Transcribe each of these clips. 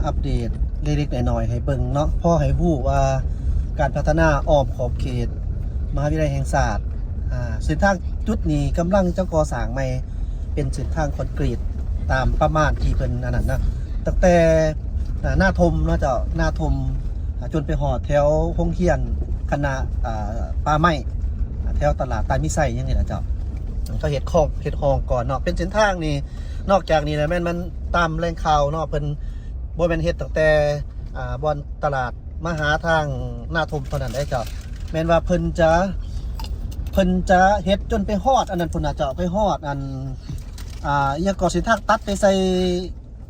ອັບເດດເລັກໆນ້ອຍໆໃຫ້ເບິ່ງເນາະ ພໍໃຫ້ຮູ້ວ່າການພັດທະນາອ້ອມຂອບເຂດມະຫາວິທະຍາໄລແຫ່ງຊາດ. ອ່າ ເສັ້ນທາງຈຸດນີ້ກຳລັງຈະກໍ່ສ້າງໃໝ່ ເປັນເສັ້ນທາງຄອນກຣີດຕາມປະມານທີ່ເພິ່ນອັນນັ້ນນະ ຕັ້ງແຕ່ ອ່າ ນາທົ່ມເນາະເຈົ້າ ນາທົ່ມ ອ່າ ຈົນໄປຮອດແຖວໂຮງຮຽນຄະນະ ອ່າ ປ່າໄມ້ ອ່າ ແຖວຕະຫຼາດຕາດມີໄຊຫຍັງນີ້ລະເຈົ້າ. ເຂົາເຮັດຄອງເຮັດຮ່ອງກ່ອນເນາະ ເປັນເສັ້ນທາງນີ້. ນອກຈາກນີ້ແລ້ວແມ່ນມັນຕາມແຫຼ່ງຂ່າວເນາະ ເພິ່ນບໍ່ແມ່ນເຮັດຕັ້ງແຕ່ ອ່າ ບ່ອນຕະຫຼາດມາຫາທາງນາທົ່ມເທົ່ານັ້ນເດ້ເຈົ້າ ແມ່ນວ່າເພິ່ນຈະ ເພິ່ນຈະເຮັດຈົນໄປຮອດອັນນັ້ນພຸ້ນນະເຈົ້າ ໄປຮອດອັນ ອ່າ ອີ່ຫຍັງກໍເສັ້ນທາງຕັດໄປໃສ່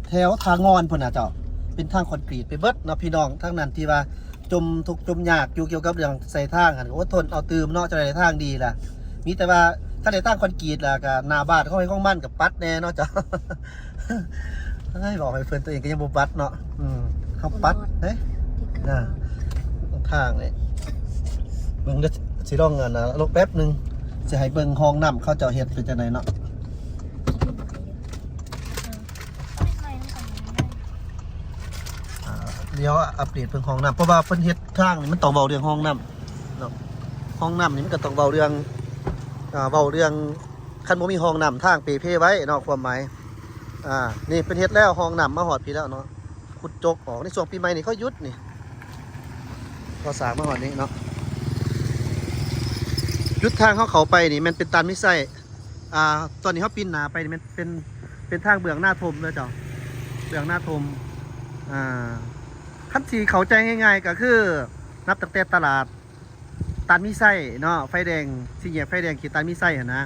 ແຖວທ່າງ່ອນພຸ້ນນະເຈົ້າ ເປັນທາງຄອນກຣີດໄປເບິດເນາະ ພີ່ນ້ອງທາງນັ້ນທີ່ວ່າ ຈົມທຸກຈົມຍາກຢູ່ກ່ຽວກັບເລື່ອງໃຊ້ທາງຫັ້ນ ກໍອົດທົນເອົາຕື່ມເນາະ ຈະໄດ້ທາງດີລະ. ມີແຕ່ວ່າຄັນໄດ້ທາງຄອນກຣີດລະ ກໍໜ້າບ້ານຂອງໃຜຂອງມັນກໍປັດແດ່ເນາະເຈົ້າ. ເອີຍ ເວົ້າໃຫ້ເພິ່ນ ຕົວເອງກໍຍັງບໍ່ປັດເນາະ. ອືມ ເຮົາປັດເດ້ ອ່າ ທາງນີ້ ເບິ່ງເດີ ຊິລອງອັນນະ ລົງແປັບໜຶ່ງ ຊິໃຫ້ເບິ່ງຫ້ອງນ້ຳເຂົາເຈົ້າເຮັດເປັນຈັ່ງໃດເນາະ. ອ່າ ດຽວອັບເດດເບິ່ງຫ້ອງນ້ຳ ເພາະວ່າເພິ່ນເຮັດທາງນີ້ ມັນຕ້ອງເວົ້າເລື່ອງຫ້ອງນ້ຳເນາະ. ຫ້ອງນ້ຳນີ້ມັນກໍຕ້ອງເວົ້າເລື່ອງ ອ່າ ເວົ້າເລື່ອງ ຄັນບໍ່ມີຫ້ອງນ້ຳ ທາງເປເພໄວ້ເນາະ ຄວາມໝາຍ. ອ່າ ນີ້ເພິ່ນເຮັດແລ້ວ ຫ້ອງນ້ຳມາຮອດພີ້ແລ້ວເນາະ ຂຸດຈົກອອກ. ໃນຊ່ວງປີໃໝ່ນີ້ເຂົາຢຸດນີ້ ກໍ່ສ້າງມາຮອດນີ້ເນາະ. ຈຸດທາງເຮົາເຂົ້າໄປນີ້ແມ່ນເປັນຕາດມີໄຊ ອ່າ ຕອນນີ້ເຮົາປິ່ນໜ້າໄປນີ້ແມ່ນເປັນ ເປັນທາງເບື້ອງນາທົ່ມເດີເຈົ້າ ເບື້ອງນາທົ່ມ. ອ່າ ຄັນຊິເຂົ້າໃຈງ່າຍໆກໍຄື ນັບຕັ້ງແຕ່ຕະຫຼາດຕາດມີໄຊເນາະ ໄຟແດງ ສີ່ແຍກໄຟແດງເຂດຕາດມີໄຊຫັ້ນນະ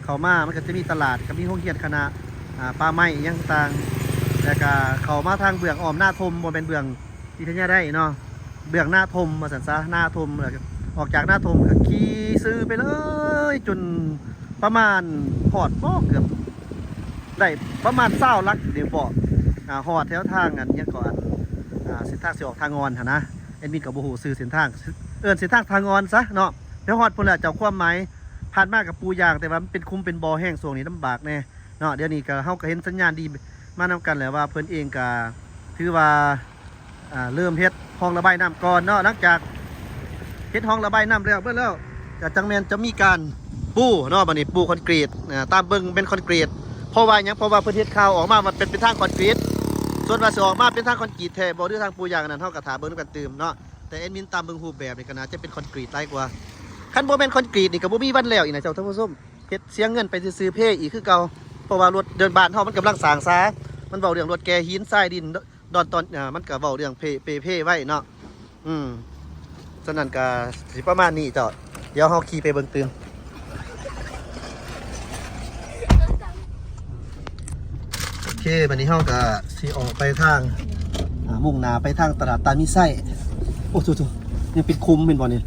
ເຂົ້າມາມັນກໍຈະມີຕະຫຼາດ ກໍມີໂຮງຮຽນຄະນະ ອ່າ ປ່າໄມ້ອີ່ຫຍັງຕ່າງໆ ແລ້ວກໍເຂົ້າມາທາງເບື້ອງອ້ອມນາທົ່ມ ບໍ່ແມ່ນເບື້ອງວິທະຍາໄລເນາະ ເບື້ອງນາທົ່ມວ່າຊັ້ນຊະ ນາທົ່ມ. ແລ້ວກໍອອກຈາກນາທົ່ມກໍຂີ່ຊື່ໄປເລີຍ ຈົນປະມານຮອດບໍ່ ເກືອບໄດ້ປະມານຊາວຫຼັກນີ້ບໍ່ ອ່າ ຮອດແຖວທາງອັນຫຍັງເກາະ ອັນ ອ່າ ເສັ້ນທາງຊິອອກທ່າງ່ອນຫັ້ນນະ. ແອດມິນກໍບໍ່ຮູ້ຊື່ເສັ້ນທາງ ເອີ້ນເສັ້ນທາງທ່າງ່ອນຊະເນາະ. ໄປຮອດພຸ້ນແຫຼະເຈົ້າ ຄວາມໝາຍ ຜ່ານມາກັບປູຢາງ ແຕ່ວ່າມັນເປັນຂຸມເປັນບໍ່ແຮງ ຊ່ວງນີ້ລຳບາກແດ່ເນາະ. ດຽວນີ້ກໍ ເຮົາກໍເຫັນສັນຍານດີມານຳກັນແລ້ວ ວ່າເພິ່ນເອງກໍຖືວ່າ ອ່າ ເລີ່ມເຮັດຮ່ອງລະບາຍນ້ຳກ່ອນເນາະ. ຫຼັງຈາກເຮັດຮ່ອງລະບາຍນ້ຳແລ້ວເບິດແລ້ວ ກໍຈັ່ງແມ່ນຈະມີການປູເນາະ. ບັດນີ້ປູຄອນກຣີດ ອ່າ ຕາມເບິ່ງແມ່ນຄອນກຣີດ ເພາະວ່າຫຍັງ? ເພາະວ່າເພິ່ນເຮັດຂ່າວອອກມາວ່າເປັນ ເປັນທາງຄອນກຣີດ. ສ່ວນວ່າຊິອອກມາເປັນທາງຄອນກຣີດແທ້ບໍ່ ຫຼືທາງປູຢາງນັ້ນ ເຮົາກໍຖ້າເບິ່ງນຳກັນຕື່ມເນາະ. ແຕ່ແອດມິນຕາມເບິ່ງຮູບແບບນີ້ກໍໜ້າຈະເປັນຄອນກຣີດຫຼາຍກວ່າ. ຄັນບໍ່ແມ່ນຄອນກຣີດນີ້ກໍບໍ່ມີວັນແລ້ວອີກນະເຈົ້າທ່ານຜູ້ຊົມ. ເຮັດເສຍເງິນໄປຊື່ໆ ເພອີກຄືເກົ່າ. ເພາະວ່າລົດເດີນບ້ານເຮົາມັນກຳລັງສ້າງສາ ມັນເວົ້າເລື່ອງລົດແກ່ຫີນຊາຍດິນ ດອນຕອນ ເອີ ມັນກໍເວົ້າເລື່ອງເພ ເປເພໄວ້ເນາະ. ອືມ ສະນັ້ນກໍຊິປະມານນີ້ເຈົ້າ. ດຽວເຮົາຂີ່ໄປເບິ່ງຕື່ມ. ໂອເຄ ບັດນີ້ເຮົາກໍຊິອອກໄປທາງ ອ່າ ມຸ່ງໜ້າໄປທາງຕະຫຼາດຕາດມີໄຊ. ໂອ້ໂຕໆ ຍັງເປັນຂຸມແມ່ນບໍ່ນີ້?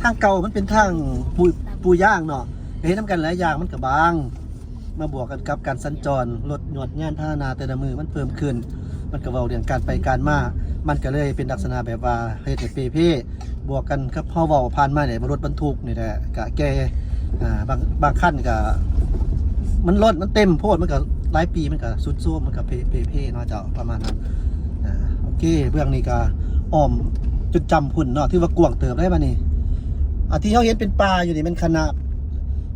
ທາງເກົ່າມັນເປັນທາງປູ ປູຢາງເນາະ ກໍເຮັດນຳກັນຫຼາຍຢ່າງ ມັນກໍບາງ ມາບວກກັນກັບການສັນຈອນລົດຍວດຍານພາຫະນະແຕ່ລະມື້ມັນເພີ່ມຂຶ້ນ ມັນກໍເວົ້າເລື່ອງການໄປການມາ ມັນກໍເລີຍເປັນລັກສະນະແບບວ່າເຮັດໃຫ້ເປເພ. ບວກກັນກັບເຮົາເວົ້າຜ່ານມານີ້ວ່າລົດບັນທຸກນີ້ແຫຼະກະແກ່ ອ່າ ບາງ ບາງຄັນກະມັນລົ້ນ ມັນເຕັມໂພດ ມັນກະຫຼາຍປີມັນກະຊຸດໂຊມ ມັນກະເພ ເພເພເນາະເຈົ້າ ປະມານນັ້ນ. ອ່າ ໂອເຄ ເບື້ອງນີ້ກະອ້ອມຈົນຈຳພຸ້ນເນາະ ຖືວ່າກວ້າງເຕີບໄດ໋ບັດນີ້. ອ່າ ທີ່ເຮົາເຫັນເປັນປ່າຢູ່ນີ້ແມ່ນຄະນະ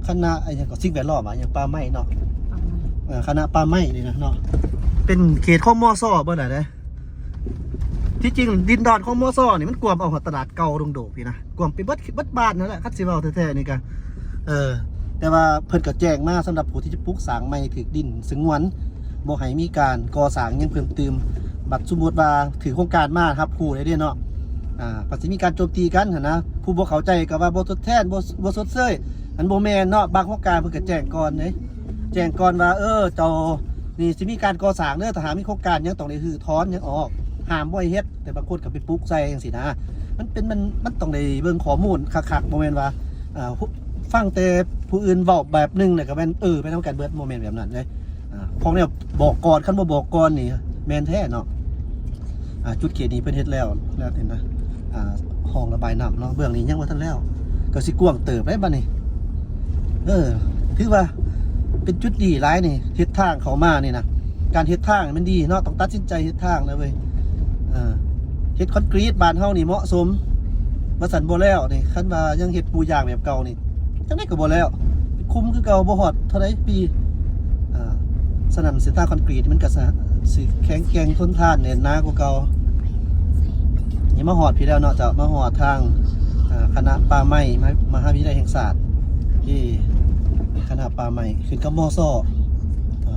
ຄະນະອີ່ຫຍັງກໍ ສິ່ງແວດລ້ອມ ອາ ຫຍັງ ປ່າໄມ້ເນາະ ເອີ ຄະນະປ່າໄມ້ນີ້ນະເນາະ ເປັນເຂດຂອງ ມຊ ເບິດແຫຼະເດ້. ທີ່ຈິງດິນດອນຂອງ ມຊ ນີ້ມັນກວມເອົາຮອດຕະຫຼາດເກົ່າດົງໂດກພີ້ນະ ກວມໄປເບິດ ເບິດບ້ານນັ້ນແຫຼະ ຄັນຊິເວົ້າແທ້ໆນີ້ກະ ເອີ ແຕ່ວ່າເພິ່ນກໍແຈ້ງມາສຳລັບຜູ້ທີ່ຈະປຸກສ້າງໃໝ່ ຖືກດິນສະຫງວນ ບໍ່ໃຫ້ມີການກໍ່ສ້າງຫຍັງເພີ່ມຕື່ມ. ບັດສົມມຸດວ່າຖືກໂຄງການມາຮັບຮູ້ແລ້ວເດ້ເນາະ ອ່າ ກໍຊິມີການໂຈມຕີກັນຫັ້ນນະ ຜູ້ບໍ່ເຂົ້າໃຈກໍວ່າບໍ່ທົດແທນ ບໍ່ ບໍ່ຊົດເຊີຍ ມັນບໍ່ແມ່ນເນາະ. ບາງໂຄງການເພິ່ນກໍແຈ້ງກ່ອນເດ້ ແຈ້ງກ່ອນວ່າ ເອີ ເຈົ້າ ນີ້ຊິມີການກໍ່ສ້າງເດີ ຖ້າຫາກມີໂຄງການຫຍັງຕ້ອງໄດ້ຮື້ຖອນຫຍັງອອກ ຫ້າມບໍ່ໃຫ້ເຮັດ ແຕ່ບາງຄົນກໍໄປປຸກໃສ່ຈັ່ງຊີ້ນະ. ມັນເປັນ ມັນ ມັນຕ້ອງໄດ້ເບິ່ງຂໍ້ມູນຄັກໆ ບໍ່ແມ່ນວ່າ ອ່າ ຟັງແຕ່ຜູ້ອື່ນເວົ້າແບບໜຶ່ງ ແລ້ວກໍແມ່ນ ເອີ ໄປນຳກັນເບິດ ບໍ່ແມ່ນແບບນັ້ນເດ້. ອ່າ ພວກແນວບອກກ່ອນ ຄັນບໍ່ບອກກ່ອນນີ້ແມ່ນແທ້ເນາະ. ອ່າ ຈຸດເຂດນີ້ເພິ່ນເຮັດແລ້ວ ແລ້ວເຫັນນະ ອ່າ ຮ່ອງລະບາຍນ້ຳເນາະ ເບື້ອງນີ້ຍັງບໍ່ທັນແລ້ວ ກໍຊິກວ້າງເຕີບໄດ໋ບັດນີ້. ເອີ ຖືວ່າເປັນຈຸດດີຫຼາຍນີ້ ເຮັດທາງເຂົ້າມານີ້ນະ ການເຮັດທາງມັນດີເນາະ ຕ້ອງຕັດສິນໃຈເຮັດທາງນະເວີຍ. ເອີ ເຮັດຄອນກຣີດບ້ານເຮົານີ້ເໝາະສົມ ວ່າຊັ້ນບໍ່ແລ້ວນີ້ ຄັນວ່າຍັງເຮັດປູຢາງແບບເກົ່ານີ້ ຈັ່ງໃດກໍບໍ່ແລ້ວ ຄຸມຄືເກົ່າ ບໍ່ຮອດເທົ່າໃດປີ. ອ່າ ສະນັ້ນເສັ້ນທາງຄອນກຣີດມັນກໍສະ ຊິແຂງແກ່ງທົນທານແໜ້ນໜາກວ່າເກົ່າ. ນີ້ມາຮອດພີ້ແລ້ວເນາະ ຈະມາຮອດທາງ ເອີ ຄະນະປ່າໄມ້ ມະ ມະຫາວິທະຍາໄລແຫ່ງຊາດ ທີ່ຄະນະປ່າໄມ້ ຂຶ້ນກັບ ມຊ ເອີ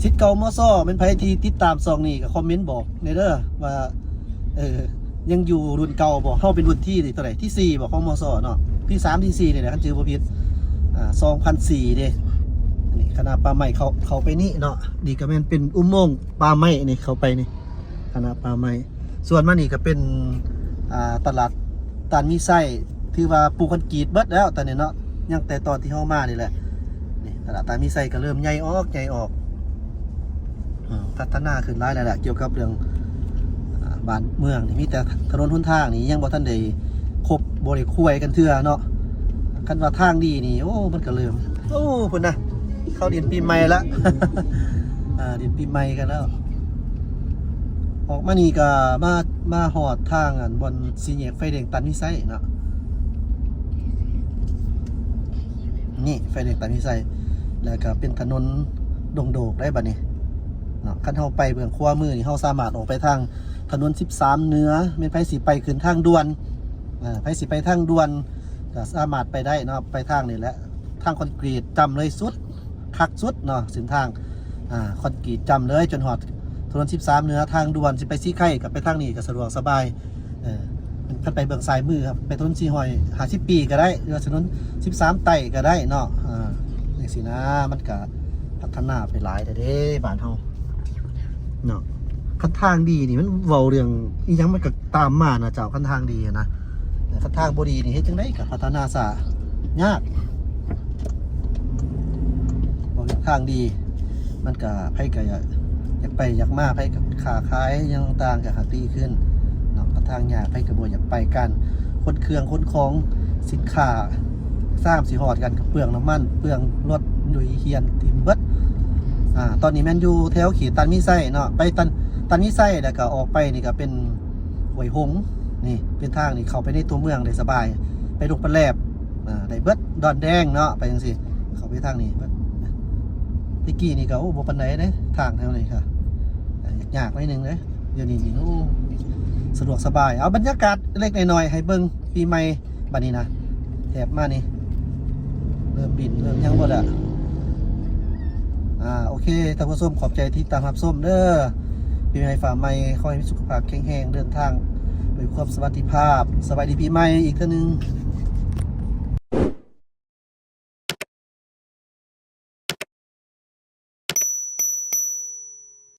ສິດເກົ່າ ມຊ ແມ່ນໃຜທີ່ຕິດຕາມຊ່ອງນີ້ກໍຄອມເມັນບອກແດ່ເດີວ່າ ເອີ ຍັງຢູ່ລຸ້ນເກົ່າບໍ່? ເຮົາເປັນລຸ້ນທີເທົ່າໃດ? ທີສີ່ບໍ່ ຂອງ ມຊ ເນາະ? ທີສາມ ທີສີ່ນີ້ແຫຼະ ຄັນຈື່ບໍ່ຜິດ ອ່າ ສອງພັນສີ່ເດ້. ນີ້ຄະນະປ່າໄມ້ເຂົ້າ ເຂົ້າໄປນີ້ເນາະ. ນີ້ກໍແມ່ນເປັນອຸໂມງປ່າໄມ້ນີ້ ເຂົ້າໄປນີ້ ຄະນະປ່າໄມ້. ສ່ວນມານີ້ກໍເປັນ ອ່າ ຕະຫຼາດຕານມີໄຊ ຖືວ່າປູຄອນກຣີດເບິດແລ້ວຕອນນີ້ເນາະ ຍັງແຕ່ຕອນທີ່ເຮົາມານີ້ແຫຼະ. ນີ້ຕະຫຼາດຕານມີໄຊກໍເລີ່ມໃຫຍ່ອອກ ໃຫຍ່ອອກ ເອີ ພັດທະນາຂຶ້ນຫຼາຍແລ້ວແຫຼະ ກ່ຽວກັບເລື່ອງ ອ່າ ບ້ານເມືອງນີ້ ມີແຕ່ຖະໜົນຫົນທາງນີ້ຍັງບໍ່ທັນໄດ້ຄົບ ບໍ່ໄດ້ຄວາຍກັນເທື່ອເນາະ. ຄັນວ່າທາງດີນີ້ ໂອ້ ມັນກໍເລີ່ມ ໂອ້ ພຸ້ນນະ ເຂົ້າດິນປີໃໝ່ລະ ອ່າ ດິນປີໃໝ່ກັນແລ້ວ. ອອກມານີ້ກໍມາ ມາຮອດທາງ ອັນ ບ່ອນສີ່ແຍກໄຟແດງຕານມີໄຊເນາະ. ນີ້ໄຟແດງຕານມີໄຊ ແລ້ວກໍເປັນຖະໜົນດົງໂດກໄດ໋ບັດນີ້ເນາະ. ຄັນເຮົາໄປເບື້ອງຂວາມືນີ້ ເຮົາສາມາດອອກໄປທາງຖະໜົນສິບສາມເໜືອ. ແມ່ນໃຜຊິໄປຂຶ້ນທາງດ່ວນ ເອີ ໃຜຊິໄປທາງດ່ວນກໍສາມາດໄປໄດ້ເນາະ ໄປທາງນີ້ແຫຼະ. ທາງຄອນກຣີດຈ້ຳເລີຍ ສຸດຄັກສຸດເນາະ ເສັ້ນທາງ ອ່າ ຄອນກຣີດຈ້ຳເລີຍ ຈົນຮອດຖະໜົນສິບສາມເໜືອ ທາງດ່ວນຊິໄປສີໄຄ ກໍໄປທາງນີ້ກໍສະດວກສະບາຍ. ເອີ ຄັນໄປເບື້ອງຊ້າຍມື ໄປຖະໜົນສີ່ຮ້ອຍຫ້າສິບປີກໍໄດ້ ຫຼືວ່າຖະໜົນສິບສາມໃຕ້ກໍໄດ້ເນາະ. ອ່າ ຈັ່ງຊີ້ນະ ມັນກະພັດທະນາໄປຫຼາຍແລ້ວເດ້ບ້ານເຮົາເນາະ. ຄັນທາງດີນີ້ ມັນເວົ້າເລື່ອງອີ່ຫຍັງມັນກໍຕາມມານະເຈົ້າ ຄັນທາງດີນະ. ແຕ່ຄັນທາງບໍ່ດີນີ້ ເຮັດຈັ່ງໃດກໍພັດທະນາຊ້າຍາກ. ເວົ້າເລື່ອງທາງດີ ມັນກະ ໃຜກະຢາກ ຢາກໄປຢາກມາ ໃຜກະຄ້າຂາຍຫຍັງຕ່າງກະຫາກດີຂຶ້ນເນາະ. ຄັນທາງຍາກ ໃຜກະບໍ່ຢາກໄປ. ການຂົນເຄື່ອງຂົນຂອງສິນຄ້າ ຊ້ຳຊິຮອດກັນ ກະເປືອງນ້ຳມັນ ເປືອງລົດ ດຸຍຮຽນຖິ້ມເບິດ. ອ່າ ຕອນນີ້ແມ່ນຢູ່ແຖວເຂດຕານມີໄຊເນາະ ໄປຕານ ຕານມີໄຊ ແລ້ວກະອອກໄປນີ້ກະເປັນຫ້ວຍຫົງ. ນີ້ເປັນທາງນີ້ ເຂົ້າໄປໃນຕົວເມືອງໄດ້ສະບາຍ ໄປດົງປາແລບ ອ່າ ໄດ້ເບິດ ດອນແດງເນາະ ໄປຈັ່ງຊີ້ ເຂົ້າໄປທາງນີ້ເບິດ. ແຕ່ກີ້ນີ້ກໍ ໂອ້ ບໍ່ປານໃດເດ້ ທາງແຖວນີ້ກໍ ອ່າ ຍາກໆໜ້ອຍໜຶ່ງເດ້. ດຽວນີ້ນີ້ ໂອ້ ສະດວກສະບາຍ. ເອົາບັນຍາກາດເລັກໆນ້ອຍໆໃຫ້ເບິ່ງປີໃໝ່ບັດນີ້ນະ ແຖບມານີ້ ເລີ່ມບິນເລີ່ມຫຍັງເບິດແລ້ວ. ອ່າ ໂອເຄ ທ່ານຜູ້ຊົມ ຂອບໃຈທີ່ຕິດຕາມຮັບຊົມເດີ. ປີໃໝ່ຟ້າໃໝ່ ຂໍໃຫ້ມີສຸຂະພາບແຂງແຮງ ເດີນທາງດ້ວຍຄວາມສະຫວັດດີພາບ. ສະບາຍດີປີໃໝ່ອີກເທື່ອໜຶ່ງ.